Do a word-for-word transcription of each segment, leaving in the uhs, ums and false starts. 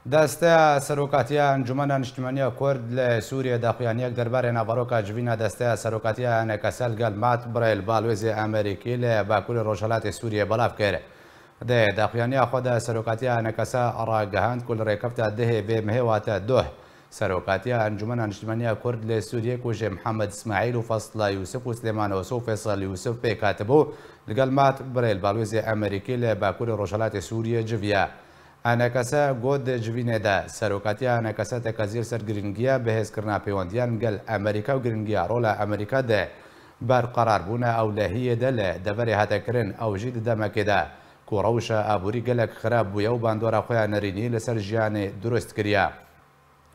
Desteya Serokatiya Encûmena Niştimaniya Kurd li Sûriyê daxuyaniyek derbarê naveroka civîna Desteya Serokatiya E N K S li gel Matt Brel, balwêzê Amerîkî li Bakurê Rojhilatê Sûriyê belav kir. Di daxuyaniya xwe de Serokatiya E N K S ragihand ku li rêkefta dehê vê mehê wate duh, Serokatiya Encûmena Niştimaniya Kurd li Sûriyê ku ji Mihemed Îsmaîl û Fazla Yûsif û Silêman Oso û Feysal Yûsif pêk hatibû, li gel Matt Brel, balwêzê Amerîkî li Bakurê Rojhilatê Sûriyê civiya. E N K S got di civînê de, Serokatiya E N K S tekez li ser girîngiya bihêzkirina pêwendiyan li gel Amerîka û girîngiya rola Amerîka di berqerarbûna ewlehiyê de li deverê hate kirin, ew jî di demekê de ku rewşa aborî gelek xirab bûye û bandora xwe ya nerînî li ser jiyanê dirust kiriye.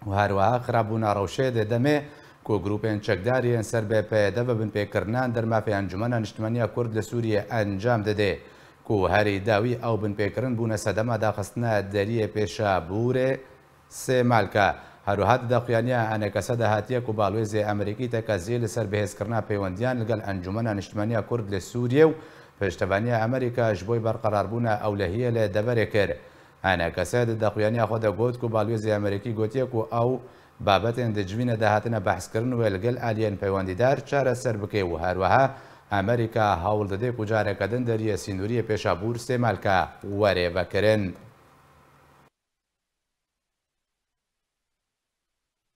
Û her wiha xirabûna rewşê di demê ku grûpên çekdar yên ser bi P Y D ve binpêkirina dermafê Encûmena Niştimaniya Kurd li Sûriyê encam dide, ku herî dawî ew binpêkirin bûne sedema daxistina deriyê pêşabûrê Sêmalka. Her wiha di daxuyaniya E N K S de hatiye ku balwêzê Amerîkî tekezî li ser bihêzkirina pêwendiyan li gel Encûmena Niştimaniya Kurd li Sûriyê û piştevaniya Amerîka ji bo berqerarbûna ewlehiyê li deverê kir. E N K S di daxuyaniya xwe de got ku balwêzê Amerîkî gotiye ku ew babetên di civînê de hatine behskirin wê li gel aliyên peywendîdar çareser bike û her wiha Amerîka hewl dide ku careke din deriyê sînoriyê pêşabûr Sêmalka were vekirin.